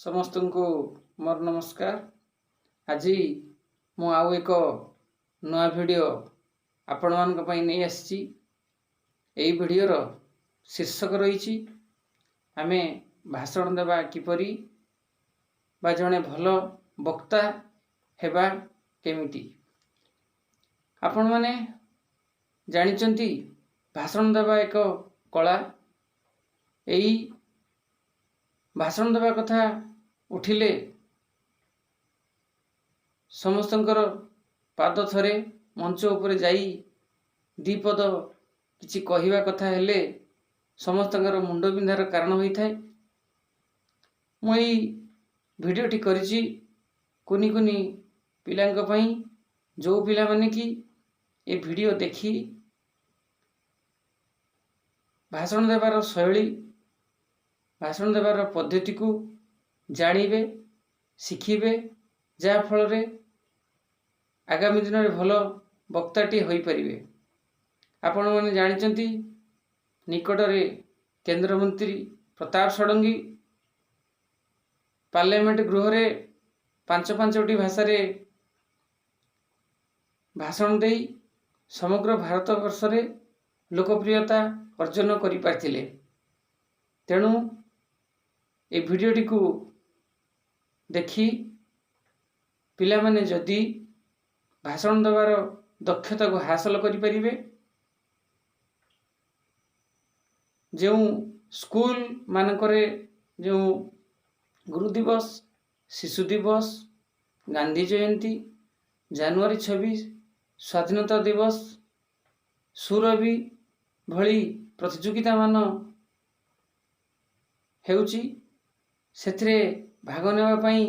ସମସ୍ତଙ୍କୁ ମୋର ନମସ୍କାର। ଆଜି ମୁଁ ଆଉ ଏକ ନୂଆ ଭିଡ଼ିଓ ଆପଣମାନଙ୍କ ପାଇଁ ନେଇ ଆସିଛି। ଏହି ଭିଡ଼ିଓର ଶୀର୍ଷକ ରହିଛି, ଆମେ ଭାଷଣ ଦେବା କିପରି ବା ଜଣେ ଭଲ ବକ୍ତା ହେବା କେମିତି। ଆପଣମାନେ ଜାଣିଛନ୍ତି, ଭାଷଣ ଦେବା ଏକ କଳା। ଏହି ଭାଷଣ ଦେବା କଥା ଉଠିଲେ ସମସ୍ତଙ୍କର ପାଦ ଥରେ। ମଞ୍ଚ ଉପରେ ଯାଇ ଦୁଇ ପଦ କିଛି କହିବା କଥା ହେଲେ ସମସ୍ତଙ୍କର ମୁଣ୍ଡ ବିନ୍ଧାର କାରଣ ହୋଇଥାଏ। ମୁଁ ଏଇ ଭିଡ଼ିଓଟି କରିଛି କୁନି କୁନି ପିଲାଙ୍କ ପାଇଁ, ଯେଉଁ ପିଲାମାନେ କି ଏ ଭିଡ଼ିଓ ଦେଖି ଭାଷଣ ଦେବାର ଶୈଳୀ, ଭାଷଣ ଦେବାର ପଦ୍ଧତିକୁ ଜାଣିବେ, ଶିଖିବେ, ଯାହାଫଳରେ ଆଗାମୀ ଦିନରେ ଭଲ ବକ୍ତାଟିଏ ହୋଇପାରିବେ। ଆପଣମାନେ ଜାଣିଛନ୍ତି, ନିକଟରେ କେନ୍ଦ୍ରମନ୍ତ୍ରୀ ପ୍ରତାପ ଷଡ଼ଙ୍ଗୀ ପାର୍ଲାମେଣ୍ଟ ଗୃହରେ ପାଞ୍ଚ ପାଞ୍ଚଟି ଭାଷାରେ ଭାଷଣ ଦେଇ ସମଗ୍ର ଭାରତବର୍ଷରେ ଲୋକପ୍ରିୟତା ଅର୍ଜନ କରିପାରିଥିଲେ। ତେଣୁ ଏ ଭିଡ଼ିଓଟିକୁ ଦେଖି ପିଲାମାନେ ଯଦି ଭାଷଣ ଦେବାର ଦକ୍ଷତାକୁ ହାସଲ କରିପାରିବେ, ଯେଉଁ ସ୍କୁଲ ମାନଙ୍କରେ ଯେଉଁ ଗୁରୁ ଦିବସ, ଶିଶୁ ଦିବସ, ଗାନ୍ଧୀ ଜୟନ୍ତୀ, ଜାନୁଆରୀ 26, ସ୍ୱାଧୀନତା ଦିବସ, ସୁରଭି ଭଳି ପ୍ରତିଯୋଗିତାମାନ ହେଉଛି, ସେଥିରେ ଭାଗ ନେବା ପାଇଁ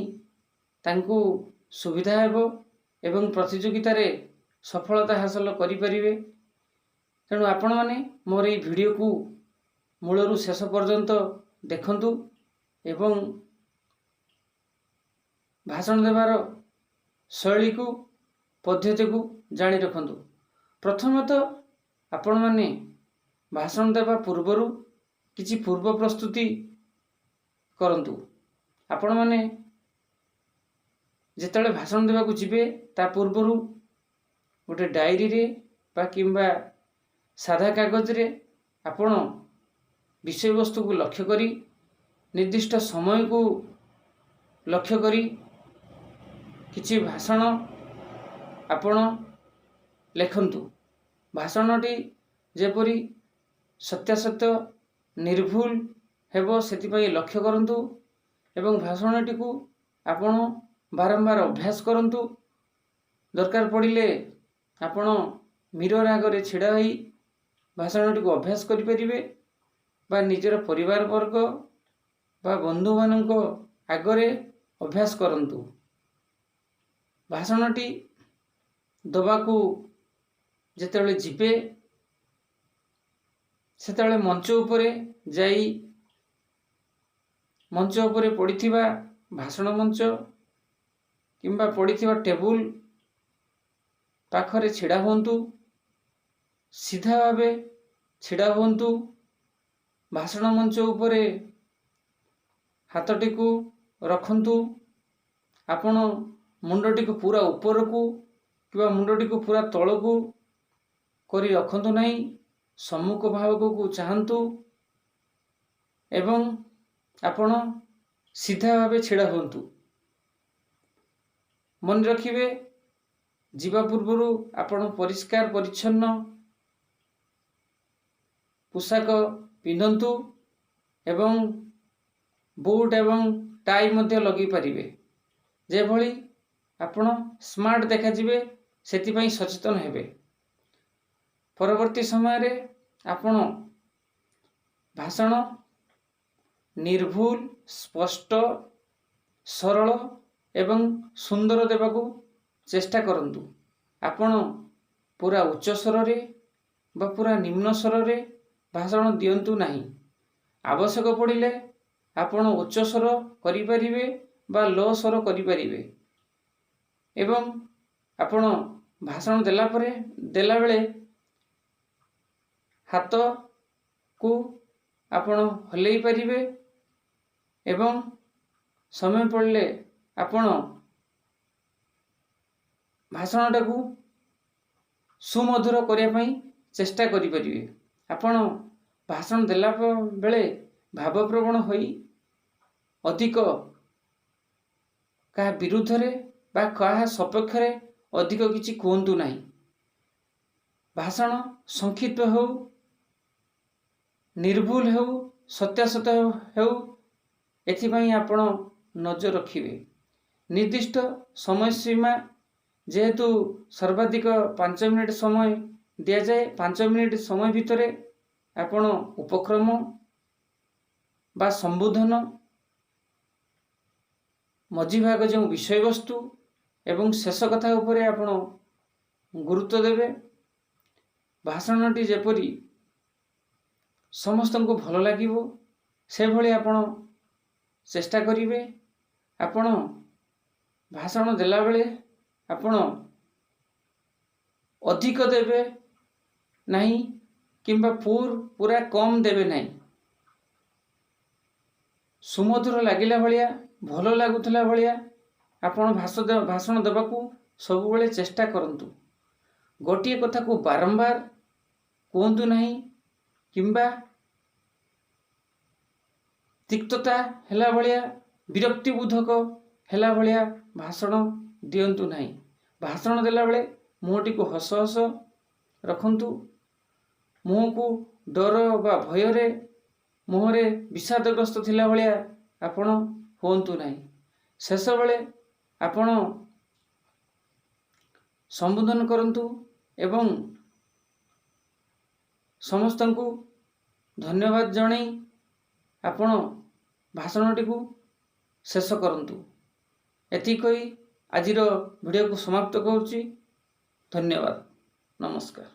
ତାଙ୍କୁ ସୁବିଧା ହେବ ଏବଂ ପ୍ରତିଯୋଗିତାରେ ସଫଳତା ହାସଲ କରିପାରିବେ। ତେଣୁ ଆପଣମାନେ ମୋର ଏଇ ଭିଡ଼ିଓକୁ ମୂଳରୁ ଶେଷ ପର୍ଯ୍ୟନ୍ତ ଦେଖନ୍ତୁ ଏବଂ ଭାଷଣ ଦେବାର ଶୈଳୀକୁ, ପଦ୍ଧତିକୁ ଜାଣି ରଖନ୍ତୁ। ପ୍ରଥମତଃ ଆପଣମାନେ ଭାଷଣ ଦେବା ପୂର୍ବରୁ କିଛି ପୂର୍ବ ପ୍ରସ୍ତୁତି କରନ୍ତୁ। ଆପଣମାନେ ଯେତେବେଳେ ଭାଷଣ ଦେବାକୁ ଯିବେ, ତା ପୂର୍ବରୁ ଗୋଟେ ଡାଏରୀରେ ବା କିମ୍ବା ସାଧା କାଗଜରେ ଆପଣ ବିଷୟବସ୍ତୁକୁ ଲକ୍ଷ୍ୟ କରି, ନିର୍ଦ୍ଦିଷ୍ଟ ସମୟକୁ ଲକ୍ଷ୍ୟ କରି କିଛି ଭାଷଣ ଆପଣ ଲେଖନ୍ତୁ। ଭାଷଣଟି ଯେପରି ସତ୍ୟାସତ୍ୟ ନିର୍ଭୁଲ ହେବ, ସେଥିପାଇଁ ଲକ୍ଷ୍ୟ କରନ୍ତୁ ଏବଂ ଭାଷଣଟିକୁ ଆପଣ ବାରମ୍ବାର ଅଭ୍ୟାସ କରନ୍ତୁ। ଦରକାର ପଡ଼ିଲେ ଆପଣ ମିରର ଆଗରେ ଛିଡ଼ା ହୋଇ ଭାଷଣଟିକୁ ଅଭ୍ୟାସ କରିପାରିବେ ବା ନିଜର ପରିବାର ବର୍ଗ ବା ବନ୍ଧୁମାନଙ୍କ ଆଗରେ ଅଭ୍ୟାସ କରନ୍ତୁ। ଭାଷଣଟି ଦେବାକୁ ଯେତେବେଳେ ଯିବେ, ସେତେବେଳେ ମଞ୍ଚ ଉପରେ ଯାଇ ମଞ୍ଚ ଉପରେ ପଡ଼ିଥିବା ଭାଷଣ ମଞ୍ଚ କିମ୍ବା ପଡ଼ିଥିବା ଟେବୁଲ ପାଖରେ ଛିଡ଼ା ହୁଅନ୍ତୁ। ସିଧା ଭାବେ ଛିଡ଼ା ହୁଅନ୍ତୁ। ଭାଷଣ ମଞ୍ଚ ଉପରେ ହାତଟିକୁ ରଖନ୍ତୁ। ଆପଣ ମୁଣ୍ଡଟିକୁ ପୁରା ଉପରକୁ କିମ୍ବା ମୁଣ୍ଡଟିକୁ ପୁରା ତଳକୁ କରି ରଖନ୍ତୁ ନାହିଁ। ସମ୍ମୁଖ ଭାଗକୁ ଚାହାନ୍ତୁ ଏବଂ ଆପଣ ସିଧା ଭାବେ ଛିଡ଼ା ହୁଅନ୍ତୁ। ମନେ ରଖିବେ, ଯିବା ପୂର୍ବରୁ ଆପଣ ପରିଷ୍କାର ପରିଚ୍ଛନ୍ନ ପୋଷାକ ପିନ୍ଧନ୍ତୁ ଏବଂ ବୁଟ୍ ଏବଂ ଟାଇ ମଧ୍ୟ ଲଗେଇ ପାରିବେ। ଯେଭଳି ଆପଣ ସ୍ମାର୍ଟ ଦେଖାଯିବେ, ସେଥିପାଇଁ ସଚେତନ ହେବେ। ପରବର୍ତ୍ତୀ ସମୟରେ ଆପଣ ଭାଷଣ ନିର୍ଭୁଲ, ସ୍ପଷ୍ଟ, ସରଳ ଏବଂ ସୁନ୍ଦର ଦେବାକୁ ଚେଷ୍ଟା କରନ୍ତୁ। ଆପଣ ପୁରା ଉଚ୍ଚ ସ୍ୱରରେ ବା ପୁରା ନିମ୍ନ ସ୍ୱରରେ ଭାଷଣ ଦିଅନ୍ତୁ ନାହିଁ। ଆବଶ୍ୟକ ପଡ଼ିଲେ ଆପଣ ଉଚ୍ଚ ସ୍ୱର କରିପାରିବେ ବା ଲୋ ସ୍ୱର କରିପାରିବେ। ଏବଂ ଆପଣ ଭାଷଣ ଦେଲା ପରେ, ଦେଲାବେଳେ ହାତକୁ ଆପଣ ହଲେଇ ପାରିବେ ଏବଂ ସମୟ ପଡ଼ିଲେ ଆପଣ ଭାଷଣଟାକୁ ସୁମଧୁର କରିବା ପାଇଁ ଚେଷ୍ଟା କରିପାରିବେ। ଆପଣ ଭାଷଣ ଦେଲା ବେଳେ ଭାବପ୍ରବଣ ହୋଇ ଅଧିକ କାହା ବିରୁଦ୍ଧରେ ବା କାହା ସପକ୍ଷରେ ଅଧିକ କିଛି କୁହନ୍ତୁ ନାହିଁ। ଭାଷଣ ସଂକ୍ଷିପ୍ତ ହେଉ, ନିର୍ଭୁଲ ହେଉ, ସତ୍ୟାସତ୍ୟ ହେଉ, ଏଥିପାଇଁ ଆପଣ ନଜର ରଖିବେ। ନିର୍ଦ୍ଦିଷ୍ଟ ସମୟ ସୀମା, ଯେହେତୁ ସର୍ବାଧିକ 5 ମିନିଟ୍ ସମୟ ଦିଆଯାଏ, 5 ମିନିଟ୍ ସମୟ ଭିତରେ ଆପଣ ଉପକ୍ରମ ବା ସମ୍ବୋଧନ, ମଝିଭାଗ ଯେଉଁ ବିଷୟବସ୍ତୁ ଏବଂ ଶେଷ କଥା ଉପରେ ଆପଣ ଗୁରୁତ୍ୱ ଦେବେ। ଭାଷଣଟି ଯେପରି ସମସ୍ତଙ୍କୁ ଭଲ ଲାଗିବ, ସେଭଳି ଆପଣ ଚେଷ୍ଟା କରିବେ। ଆପଣ ଭାଷଣ ଦେଲାବେଳେ ଆପଣ ଅଧିକ ଦେବେ ନାହିଁ କିମ୍ବା ପୁରା କମ୍ ଦେବେ ନାହିଁ। ସୁମଧୁର ଲାଗିଲା ଭଳିଆ, ଭଲ ଲାଗୁଥିଲା ଭଳିଆ ଆପଣ ଭାଷଣ ଦେବାକୁ ସବୁବେଳେ ଚେଷ୍ଟା କରନ୍ତୁ। ଗୋଟିଏ କଥାକୁ ବାରମ୍ବାର କୁହନ୍ତୁ ନାହିଁ କିମ୍ବା ତିକ୍ତତା ହେଲା ଭଳିଆ, ବିରକ୍ତିବୋଧକ ହେଲା ଭଳିଆ ଭାଷଣ ଦିଅନ୍ତୁ ନାହିଁ। ଭାଷଣ ଦେଲାବେଳେ ମୁହଁଟିକୁ ହସ ହସ ରଖନ୍ତୁ। ମୁହଁକୁ ଡର ବା ଭୟରେ ମୁହଁରେ ବିଷାଦଗ୍ରସ୍ତ ଥିଲା ଭଳିଆ ଆପଣ ହୁଅନ୍ତୁ ନାହିଁ। ଶେଷ ବେଳେ ଆପଣ ସମ୍ବୋଧନ କରନ୍ତୁ ଏବଂ ସମସ୍ତଙ୍କୁ ଧନ୍ୟବାଦ ଜଣାଇ ଆପଣ ଭାଷଣଟିକୁ ଶେଷ କରନ୍ତୁ। ଏତିକି କହି ଆଜିର ଭିଡ଼ିଓକୁ ସମାପ୍ତ କରୁଛି। ଧନ୍ୟବାଦ, ନମସ୍କାର।